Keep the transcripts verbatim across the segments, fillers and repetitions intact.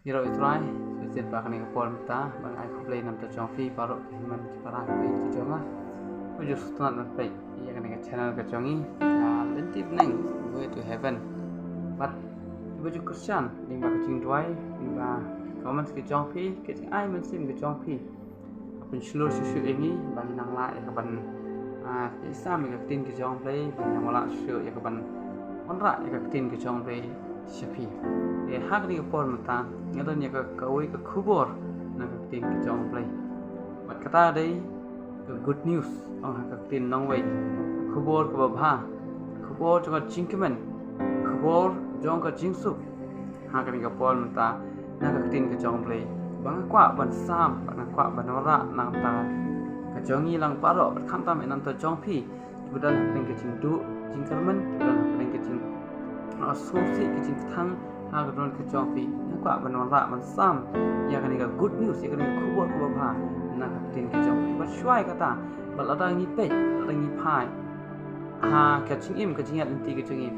Ïaroh ïa U Trai, shisien pat ha kane ka por mynta, ba nga ai khublei na ka bynta jong phi baroh ki hynmen ki para ki jong nga. Kumjuh sngewtynnat ban peit ïa kane ka channel ka jong ngi, ïa Lynti Bneng, Way to Heaven. Bad kiba ju kyrshan lyngba ka jingduwai, lyngba comments ka jong phi, ka jingai mynsiem ka jong phi, ka pynshlur shuh shuh ïa ngi ba ngin nang lah ïa ka ban, ah, ïasam ïa ka ktien ka jong U Blei, ba ngin nang lah shuh shuh ïa ka ban wanrah ïa ka ktien ka jong U Blei sha phi. Te ha kane ka por mynta nga don ïa ka, kawei ka khubor na ka ktien ka jong U Blei. Bad kata dei ka good news, ong ha ka ktien nongwei, khubor kaba bha, khubor jong ka jingkmen, khubor jong ka jingsuk. Ha kane ka por mynta na ka ktien ka jong U Blei, ba nga kwah ban sam, ba nga kwah ban wanrah na ka bynta ka jong ngi lang baroh, bad khamtam ïa na ka bynta jong phi kiba don hapdeng ka jingduh jingkyrmen, kiba don hapdeng ka jing, ah, sngewsih, ka jingkthang ha ka dohnud ka jong phi. Nga kwah ban wanrah, ban sam ïa kane ka good news, ïa kane ka khubor kaba bha na ka ktien ka jong phi. Bad shuwa ïa kata, bad lada ngi peit, lada ngi phai ha ka jingim, ka jingïaid lynti ka jong ngi,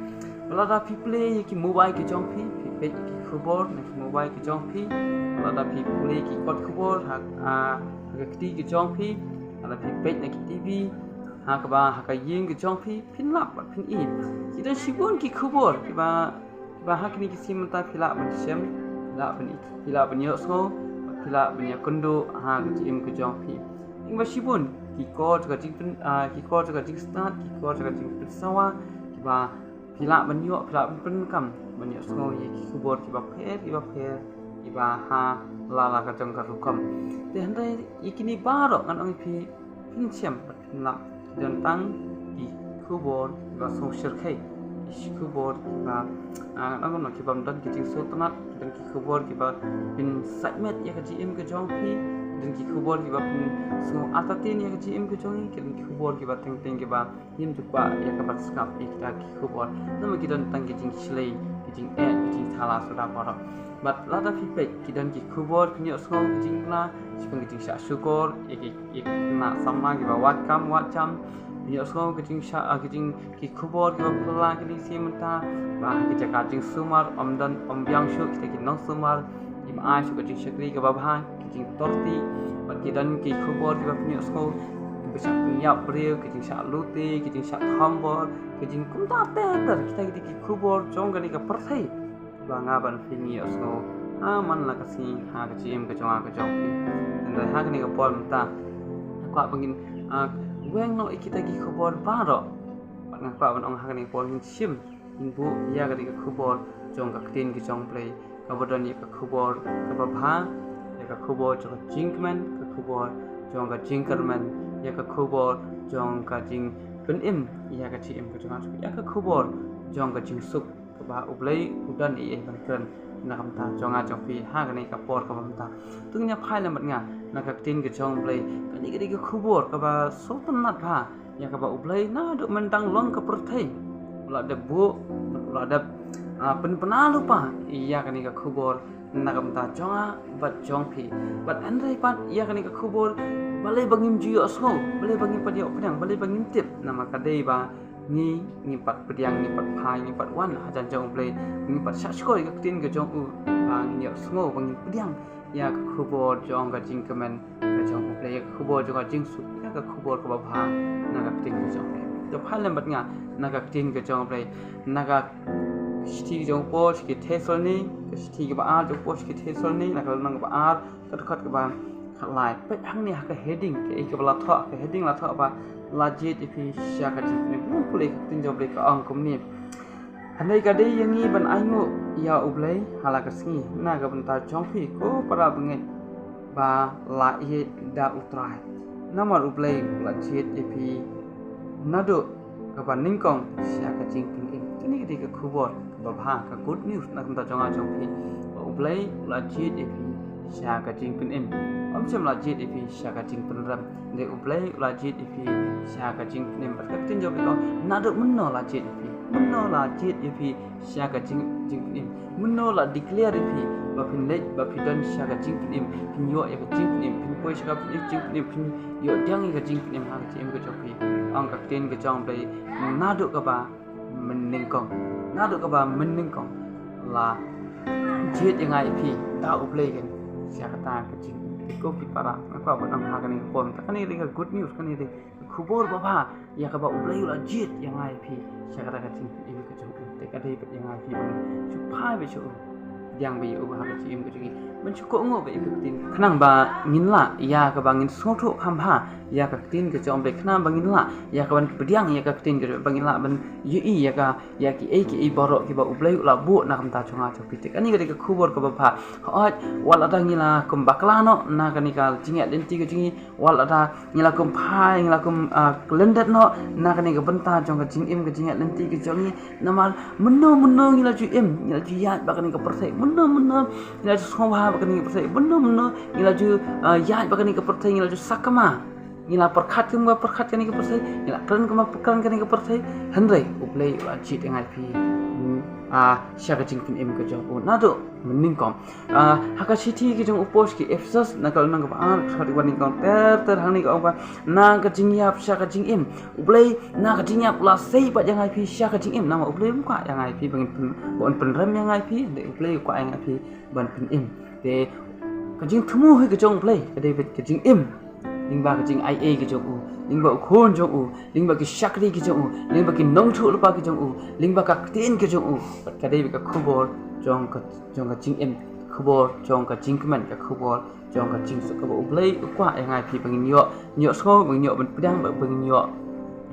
bad lada phi plie ïa ki mobile ka jong phi, phi peit ïa ki khubor na ki mobile ka jong phi, bad lada phi plie ïa ki kot khubor ha, ah, ha ka kti ka jong phi, lada phi peit na ki TV, ha kaba ha ka ïing ka jong phi, phin lap bad phin i. Ki don shibun ki khubor kiba, kiba ha kine ki sngi mynta phi lah ban shem, phi lah ban i, phi lah ban ïohsngew, phi lah ban ïakynduh ha ka jingim ka jong phi. Kiba shibun ki kor jong ka jingpyn, ah, ki kor jong ka jingstad, ki kor jong ka jingpynsawa, kiba phi lah ban ïoh, phi lah ban pyndonkam ban ïohsngew ïa ki khubor kiba pher, kiba pher, kiba ha la la ka jong ka rukom. Te hynrei ïa kine baroh ngan ong ïa phi, phin shem bad phin lap. Ki don tang ki khubor kiba sngewshyrkhei, ki khubor kiba, ah, ngan ong kumno, kibym don ki jingsngewtynnat, ki don ki khubor kiba pynsaitmet ïa ka jingim ka jong phi, ki don ki khubor kiba pynsngew entertain ïa ka jingim ka jong ngi, ki don ki khubor kiba teng teng kiba ngim ju kwah ïa ka ban sngap ïa kita ki khubor. Namar ki don tang ki jingshlei, ki jingeh, ki jingthala suda baroh. Bad lada phi peit, ki don ki khubor, phin ïohsngew ki jingkna, shaphang ki jingshah shukor ïa ki, ïa ki khynnah samla kiba wad kam wad jam. Phin ïohsngew ki jingshah, ah, ki jing, ki khubor kiba phylla kine ki sngi mynta ba ha ki jaka jingsumar ym don, ym biang shuh kita ki nongsumar, kim ai shuh ka jingshakri kaba bha, ki jingtorti. Bad ki don ki khubor kiba phin ïohsngew, ki jingshah pynïap briew, ki jingshah lute, ki jingshah thombor, ki jingkumta ter ter, kita ki dei ki khubor jong kane ka pyrthei ba nga bad phi ngi ïohsngew ha man la ka sngi ha ka jingim ka jong nga ka jong phi. Hynrei ha kane ka por mynta nga kwah ba ngin, ah, weng noh ïa kita ki khubor baroh. Bad nga kwah ban ong ha kane ka por ngin shim, ngin buh ïa kane ka khubor jong ka ktien ka jong U Blei, kaba don ïa ka khubor kaba bha, ïa ka khubor jong ka jingkmen, ka khubor jong ka jingkyrmen, ïa ka khubor jong ka jingpynim ïa ka jingim ka jong nga, ïa ka khubor jong ka jingsuk kaba U Blei u don ïa ban kren na ka bynta jong nga jong phi ha kane ka por kaba mynta. To ngin ïa phai lem bad nga na ka ktien ka jong U Blei, kane ka dei ka khubor kaba sngewtynnat bha, ïa kaba U Blei naduh mynta long ka pyrthei u la dep buh, u la dep, ah, pynbna lypa ïa kane ka khubor na ka bynta jong nga bad jong phi. Bad hynrei pat ïa kane ka khubor balei ba ngim ju ïohsngew, balei ba ngim pat ïoh pdiang, balei ba ngim tip? Namar ka dei ba ngi, ngi pat pdiang, ngi pat phai, ngi pat wan hajan jong U Blei, ngi pat shah shkor ïa ka ktien ka jong u, ba ngin ïohsngew, ba ngin pdiang ïa ka khubor jong ka jingkmen ka jong U Blei, ïa ka khubor jong ka jingsuk, ïa ka khubor kaba bha na ka ktien ka jong U Blei. To phai lem bad nga na ka ktien ka jong U Blei, na ka shithi jong u Paul sha ki Thessaloni, ka shithi kaba ar jong u Paul sha ki Thessaloni, na ka lynnong kaba ar, ka dkhot kaba khatlai. Peit hangne ha ka heading, kaei kaba la thoh, ka heading la thoh ba la jied ïa phi sha ka jingpynim. Ngan pule ka ktien jong U Blei, ka ong kumne: Hynrei ka dei ïa ngi ban ainguh ïa U Blei ha la ka sngi na ka bynta jong phi, ko para bangeit ba la ïeit da U Trai. Namar U Blei u la jied ïa phi naduh kaba nyngkong sha ka jingpynim. Kane ka dei ka khubor kaba bha, ka good news na ka bynta jong nga jong phi, ba U Blei u la jied ïa phi sha ka jingpynim. Ym shym la jied ïa phi sha ka jingpynrem. Hynrei U Blei u la jied ïa phi sha ka jingpynim. Bad ka ktien jong U Blei ka ong, naduh mynno la jied ïa phi? Mynno la jied ïa phi sha ka jing, jingpynim? Mynno la declare ïa phi ba phin leit, ba phi don sha ka jingpynim, phin ïoh ïa ka jingpynim, phin poi sha ka jingpynim, phin ïoh pdiang ïa ka jingpynim ha ka jingim ka jong phi? Ong ka ktien ka jong U Blei, naduh kaba mynnyngkong, naduh kaba mynnyngkong la jied ïa nga ïa phi da U Blei kan. Sha kata ka jingim, te ko ki para, nga kwah ban ong ha kane ka por mynta, kane ka dei ka good news, kane ka dei ka khubor babha ïa kaba U Blei u la jied ïa nga ïa phi sha kata ka jingim ka jong u. Te ka dei beit ïa nga ïa phi ban shu phai beit sha u, pdiang beit ïa u ha ka jingim ka jong ngi, ban shu kohnguh beit ïa ka ktien, khnang ba ngin lah ïa kaba ngin sngewthuh kham bha ïa ka ktien ka jong U Blei, khnang ba ngin lah ïa ka ban pdiang ïa ka ktien ka jong U Blei, ba ngin lah ban ïohi ïa ka, ïa kiei kiei baroh kiba U Blei u la buh na ka bynta jong nga jong phi. Te kane ka dei ka khubor kaba bha. Hooid, wat lada ngi la kum bakla noh na kane ka jingïaid lynti ka jong ngi, wat lada ngi la kum phai, ngi la kum, ah, lyndet noh na kane ka bynta jong ka jingim ka jingïaid lynti ka jong ngi. Namar mynno mynno ngi la ju im, ngi la ju ïaid bad kane ka pyrthei, mynno mynno ngi la ju sngewbha bad kane ka pyrthei, mynno mynno ngi la ju, ah, ïaid bad kane ka pyrthei, ngi la ju sakma, ngi la pyrkhat kumba pyrkhat kane ka pyrthei, ngi la kren kumba kren kane ka pyrthei. Hynrei U Blei u la jied ïa nga ïa phi, hmm, ah, sha ka jingpynim ka jong u naduh mynnyngkong. Ah, ha ka shithi ka jong u Paul sha ki Ephesus, na ka lynnong kaba ar, ka dkhot kaba nyngkong ter ter hangne ka ong ba, na ka jingïap sha ka jingim, U Blei na ka jingïap u la sei pat ïa nga ïa phi sha ka jingim. Namar U Blei um kwah ïa nga ïa phi ban pyn, ban pynrem ïa nga ïa phi, hynrei U Blei u kwah ïa nga ïa phi ban pynim. Te ka jingthmu hi ka jong U Blei ka dei beit ka jingim, lyngba ka jingaiei ka jong u, lyngba u khun jong u, lyngba ki shakri ki jong u, lyngba ki nongïathuhlypa ki jong u, lyngba ka ktien ka jong u. Bad ka dei beit ka khubor jong ka, jong ka jingim, khubor jong ka jingkmen, ka khubor jong ka jingsuk kaba U Blei u kwah ïa nga ïa phi ba ngin ïoh, ngin ïohsngew, ba ngin ïoh ban pdiang, ba, ba ngin ïoh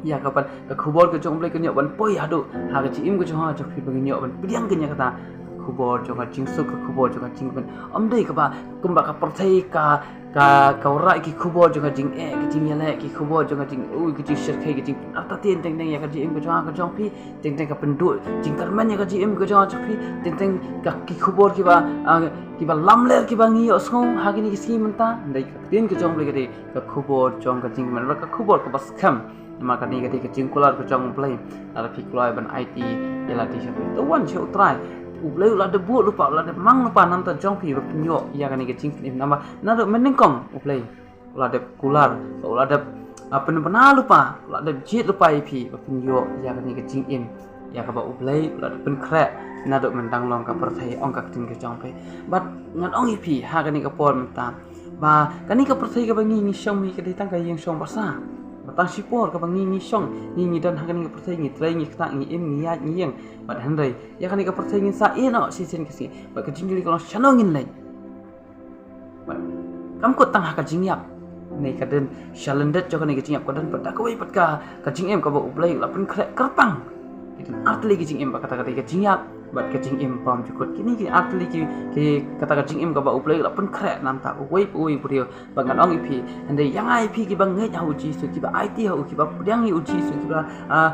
ïa ka ban, ka khubor ka jong U Blei kan ïoh ban poi haduh ha ka jingim ka jong nga jong phi, ba ngin ïoh ban pdiang kane ïa kata ka khubor jong ka jingsuk, ka khubor jong ka jingkmen. Ym dei kaba kumba ka pyrthei ka, ka, ka wanrah ki khubor jong ka jingeh, ka jingïaleh, ki khubor jong ka jing, ui, ka jingshyrkhei, ka jingpynartatien teng teng ïa ka jingim ka jong nga ka jong phi, teng teng ka pynduh jingkyrmen ïa ka jingim ka jong nga jong phi, teng teng ka, ki khubor kiba, ah, kiba lamler kiba ngi ïohsngew ha kine ki sngi mynta. Hynrei ka ktien ka jong U Blei ka dei ka khubor jong ka jingkmen, ka khubor kaba skhem. Namar kane ka dei ka jingkular ka jong U Blei. Lada phi kloi ban aiti ïa lade sha U Blei, to wan sha U Trai. U Blei u la dep buh lypa, u la dep mang lypa na ka bynta jong phi ba phin ïoh ïa kane ka jingpynim. Namar naduh mynnyngkong U Blei u la dep kular, u la dep, ah, pynbna lypa, u la dep jied lypa ïa phi ba phin ïoh ïa kane ka jingim ïa kaba U Blei u la dep pynkhreh naduh myndang long ka pyrthei, ong ka ktien ka jong U Blei. Bad ngan ong ïa phi ha kane ka por mynta ba kane ka pyrthei kaba ngi ngi shong hi ka dei tang ka ïing shong basa. Ba tang shipor kaba ngi ngi shong, ngi ngi don ha kane ka pyrthei, ngi trei, ngi kynthah, ngi im, ngi ïaid, ngi ïeng. Bad hynrei ïa kane ka pyrthei ngin sa ïeh noh shisien ka sngi. Bad ka jingkylli ka long, shano ngin leit? Bad kam kut tang ha ka jingïap, ne ka don sha lyndet jong kane ka jingïap, ka don pat da kawei pat ka, ka jingim kaba U Blei u la pynkhreh kyrpang. Ki don artylli ki jingim, bad kata ka dei ka jingïap bad ka jingim bymjukut. Kine ki artylli ki, ki, kata ka jingim kaba U Blei u la pynkhreh na ka bynta uwei pa uwei u briew. Bad ngan ong ïa phi, hynrei ïa nga ïa phi kiba ngeit ha U Jisu, kiba aiti ha u, kiba pdiang ïa U Jisu, kiba, ah,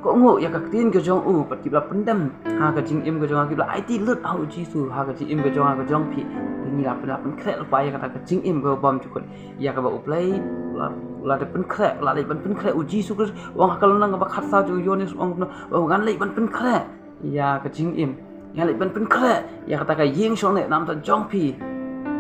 kohnguh ïa ka ktien ka jong u, bad kiba pyndem ha ka jingim ka jong nga, kiba aiti lut ha U Jisu ha ka jingim ka jong nga ka jong phi, ngi la pyn, la pynkhreh lypa ïa kata ka jingim kaba bymjukut, ïa kaba U Blei u la, u la dep pynkhreh, u la leit ban pynkhreh. U Jisu Khrist u ong ha ka lynnong kaba khatsaw jong u Ïoannis, u ong kumno? U ong, ngan leit ban pynkhreh ïa ka jingim, ngan leit ban pynkhreh ïa kata ka ïing shongneh na ka bynta jong phi.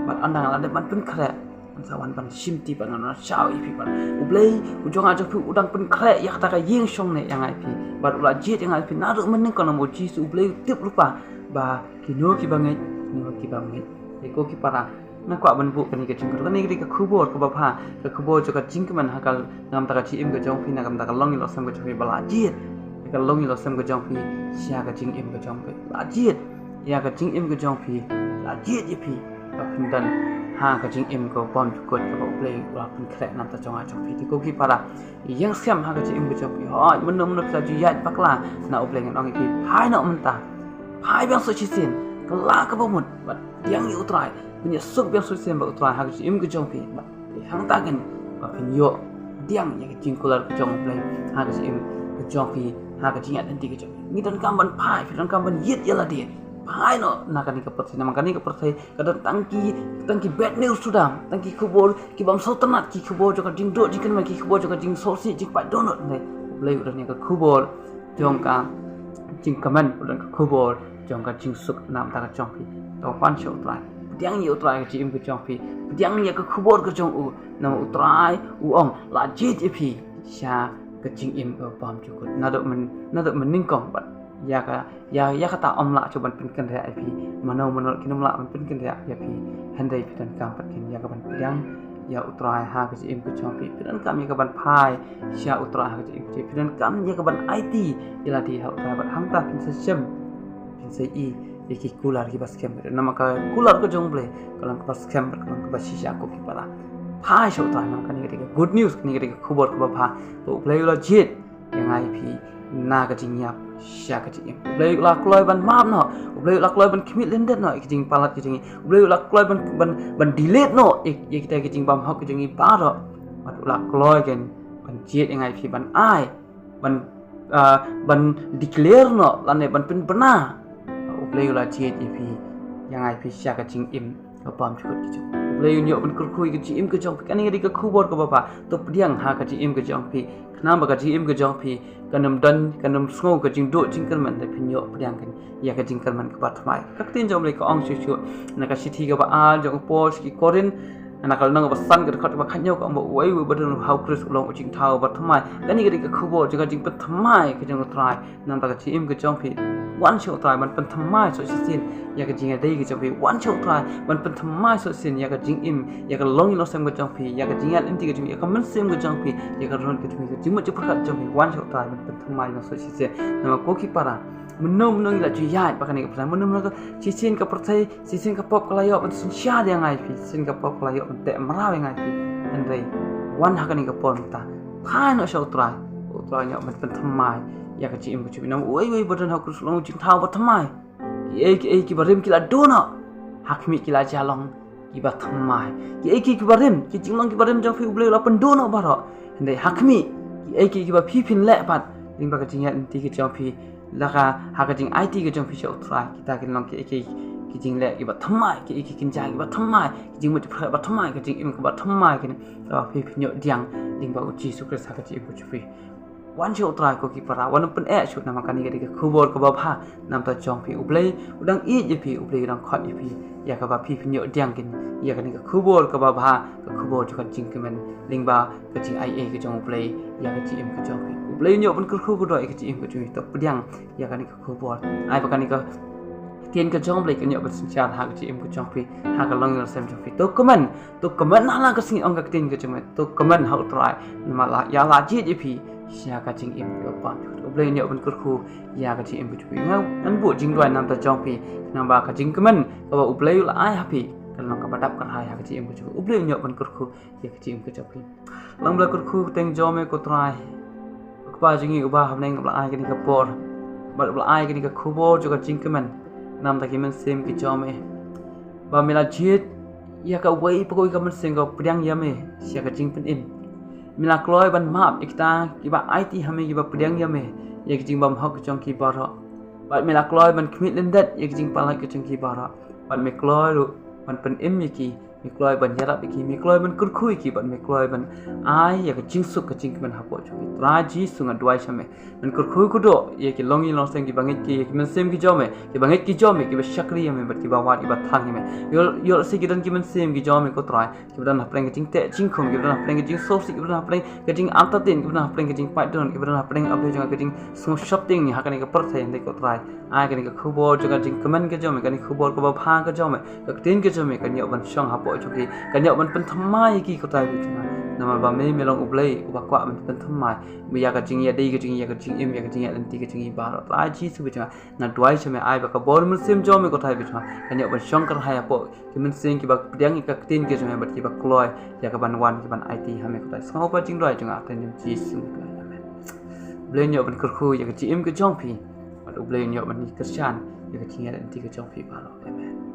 Bad ynda nga la dep ban pynkhreh, ngan sa wan ban shim ti bad ngan wan shaw ïa phi. Bad U Blei u jong nga jong phi u dang pynkhreh ïa kata ka ïing shongneh ïa nga ïa phi. Bad u la jied ïa nga ïa phi naduh mynnyngkong, namar U Jisu U Blei u tip lypa ba kino kiba ngeit, kino kiba ngeit. Te ko ki para, nga kwah ban buh kane ka jingkyrkhu, kane ka dei ka khubor kaba bha, ka khubor jong ka jingkmen ha ka, na ka bynta ka jingim ka jong phi, na ka bynta ka longïing longsem ka jong phi ba la jied ïa ka longïing longsem ka jong phi sha ka jingim ka jong phi. La jied ïa ka jingim ka jong phi, la jied ïa phi ba phin don ha ka jingim kaba bymjukut kaba U Blei u la pynkhreh na ka bynta jong nga jong phi. Te ko ki para, ïeng skhem ha ka jingim ka jong phi. Hooid, mynno mynno phi la ju ïaid bakla na U Blei, ngan ong ïa phi, phai noh mynta. Phai biang shuh shisien, kylla kaba mut bad pdiang ïa U Trai. Pynïasuk biang shuh shisien bad U Trai ha ka jingim ka jong phi. Bad hangta keiñ ba phin ïoh pdiang ïa ka jingkular ka jong U Blei ha ka jingim ka jong phi, ha ka jingïaid lynti ka jong phi. Ngi donkam ban phai, phi donkam ban ïit ïa lade. Phai noh na kane ka pyrthei, namar kane ka pyrthei ka don tang ki, tang ki bad news suda, tang ki khubor ki bym sngewtynnat, ki khubor jong ka jingduh jingkyrmen, ki khubor jong ka jingsngewsih jingpait dohnud. Hynrei U Blei u don ïa ka khubor jong ka jingkmen, u don ka khubor jong ka jingsuk na ka bynta ka jong phi. To pan sha U Trai, pdiang ïa U Trai ka jingim ka jong phi, pdiang ïa ka khubor ka jong u, namar U Trai u ong la jied ïa phi sha ka jingim ka bymjukut. Naduh myn, naduh mynnyngkong bad ïa ka, ïa, ïa kata ym lah shuh ban pynkynriah ïa phi. Mano mano kin ym lah ban pynkynriah ïa phi. Hynrei phi donkam pat kin ïa ka ban pdiang ïa U Trai ha ka jingim ka jong phi. Phi donkam ïa ka ban phai sha U Trai ha ka jingim ka jong phi. Phi donkam ïa ka ban aiti ïa lade ha U Trai bad hangta phin sa shem, phin sa i ïa ki kular kiba skhem. Namar ka kular ka jong U Blei ka long kaba skhem bad ka long kaba shisha ko ki para. Phai sha U Trai, namar kane ka dei ka good news, kane ka dei ka khubor kaba bha ba U Blei u la jied ïa nga ïa phi na ka jingïap sha ka jingim. U Blei u la kloi ban map noh, U Blei u la kloi ban khmih lyndet noh ïa ki jingpalat ki jong ngi. U Blei u la kloi ban, ban, ban delete noh ïa, ïa kita ki jingbymhok ki jong ngi baroh. Bad u la kloi ken ban jied ïa nga ïa phi ban ai, ban, ah, ban declare noh lane ban pynbna. U Blei u la jied ïa phi, ïa nga ïa phi sha ka jingim ka bymjukut ki jong. U Blei un ïoh ban kyrkhu ïa ka jingim ka jong phi. Kane ka dei ka khubor kaba bha. To pdiang ha ka jingim ka jong phi. Khnang ba ka jingim ka jong phi kan ym don, kan ym sngew ka jingduh jingkyrmen, hynrei phin ïoh pdiang kan ïa ka jingkyrmen kaba thymmai. Ka ktien jong U Blei ka ong shuh shuh na ka shithi kaba ar jong u Paul sha ki Korinth, na ka lynnong kaba san, ka dkhot kaba khathynñiew, ka ong ba uwei uwei uba don ha U Khrist u long u jingthaw ba thymmai. Kane ka dei ka khubor jong ka jingpynthymmai ka jong U Trai. Namar ka jingim ka jong phi, wan sha U Trai ban pynthymmai soh shisien ïa ka jingïadei ka jong phi. Wan sha U Trai ban pynthymmai soh shisien ïa ka jingim, ïa ka longïing longsem ka jong phi, ïa ka jingïaid lynti ka jong phi, ïa ka mynsiem ka jong phi, ïa ka dohnud ka jong phi, ka jingmut jingpyrkhat jong phi. Wan sha U Trai ban pynthymmai soh shisien. Namar ko ki para, mynno mynno ngi la ju ïaid ba kane ka pyrthei, mynno mynno ka shisien ka pyrthei, shisien ka pop ka la ïoh ban synshar ïa nga ïa phi, shisien ka pop ka la ïoh ban teh mraw ïa nga ïa phi. Hynrei wan ha kane ka por mynta, phai noh sha U Trai. U Trai un ïoh ban pynthymmai ïa ka jingim ka jong phi. Namar uwei uwei uba don ha U Khrist u long u jingthaw ba thymmai. Kiei kiei kiba rim ki la duh noh, ha khmih ki la jia long kiba thymmai. Kiei kiei kiba rim, ki jinglong kiba rim jong phi U Blei u la pynduh noh baroh. Hynrei ha khmih, kiei kiei kiba phi phin leh pat lyngba ka jingïaid lynti ka jong phi, la ka, ha ka jingaiti ka jong phi sha U Trai, kita kin long kiei kiei ki jingleh kiba thymmai, kiei kiei kin jia kiba thymmai, ki jingmut jingpyrkhat ba thymmai, ka jingim kaba thymmai, kane kaba phi phin ïoh pdiang lyngba U Jisu Khrist ha ka jingim ka jong phi. Wan sha U Trai ko ki para, wat nym pyneh shuh, namar kane ka dei ka khubor kaba bha. Namar ta jong phi U Blei u dang ïeit ïa phi, U Blei u dang khot ïa phi, ïa kaba phi phin ïoh pdiang kin ïa kane ka khubor kaba bha, ka khubor jong ka jingkmen lyngba ka jingaiei ka jong U Blei ïa ka jingim ka jong phi. U Blei un ïoh ban kyrkhu kyrdoh ïa ka jingim ka jong phi. To pdiang ïa kane ka khubor. Ai ba kane ka ktien ka jong U Blei kan ïoh ban synshar ha ka jingim ka jong phi, ha ka longïing longsem jong phi. To kmen, to kmen ha la ka sngi, ong ka ktien ka jong U Blei. To kmen ha U Trai, namar la, ïa la jied ïa phi sha ka jingim kaba bymjukut. U Blei un ïoh ban kyrkhu ïa ka jingim ka jong phi. Ngan, ngan buh jingduwai namar ta jong phi, namar ka jingkmen kaba U Blei u la ai ha phi kan long kaba dap kyrhai ha ka jingim ka jong phi. U Blei un ïoh ban kyrkhu ïa ka jingim ka jong phi. Long ba la kyrkhu ka kyrteng jong me ko Trai, Kpa jong ngi uba ha bneng, uba la ai kane ka por bad uba la ai kane ka khubor jong ka jingkmen. Namar ta ki mynsiem ki jong me, ba me la jied ïa kawei pa kawei ka mynsiem kaba pdiang ïa me sha ka jingpynim. Me la kloi ban map ïa kita kiba aiti ha me, kiba pdiang ïa me ïa ki jingbymhok ki jong ki baroh. Bad me la kloi ban khmih lyndet ïa ki jingpalat ki jong ki baroh. Bad me kloi ruh ban pynim ïa ki, me kloi ban ïarap ïa ki, me kloi ban kyrkhu ïa ki, bad me kloi ban ai ïa ka jingsuk ka jingkmen hapoh jong ki. Trai Jisu, nga duwai sha me, men kyrkhu kyrdoh ïa ki longïing longsem kiba ngeit ki, ïa ki mynsiem ki jong me, kiba ngeit ki jong me, kiba shakri ïa me bad kiba wad, kiba thang ïa me. Ïoh, ïoh lehse ki don ki mynsiem ki jong me ko Trai, kiba don hapdeng ka jingteh jingkhum, kiba don hapdeng ka jingsngewsih, kiba don hapdeng ka jingartatien, kiba don hapdeng ka jingpait don, kiba don hapdeng, A Blei jong nga, ka jingsngewsheptieng ha kane ka pyrthei. Hynrei ko Trai, ai kane ka khubor jong ka jingkmen ka jong me, kane ka khubor kaba bha ka jong me, ka ktien ka jong me kan ïoh ban shong hapoh jong ki, kan ïoh ban pynthymmai ïa ki ko Trai Blei jong nga. Namar ba me, me long U Blei uba kwah ban pynthymmai ïa ka jingïadei ka jong ngi, ïa ka jingim, ïa ka jingïaid lynti ka jong ngi baroh. Trai Jisu Blei jong nga, nga duwai sha me, ai ba ka bor mynsiem jong me ko Trai Blei jong nga kan ïoh ban shong kyrhai hapoh ki mynsiem kiba pdiang ïa ka ktien ka jong me bad kiba kloi ïa ka ban wan, ki ban aiti ha me ko Trai. Sngewbha jingduwai jong nga ha ka kyrteng jong Jisu nga duwai. Amen. U Blei un ïoh ban kyrkhu ïa ka jingim ka jong phi, bad U Blei un ïoh ban kyrshan ïa ka jingïaid lynti ka jong phi baroh. Amen.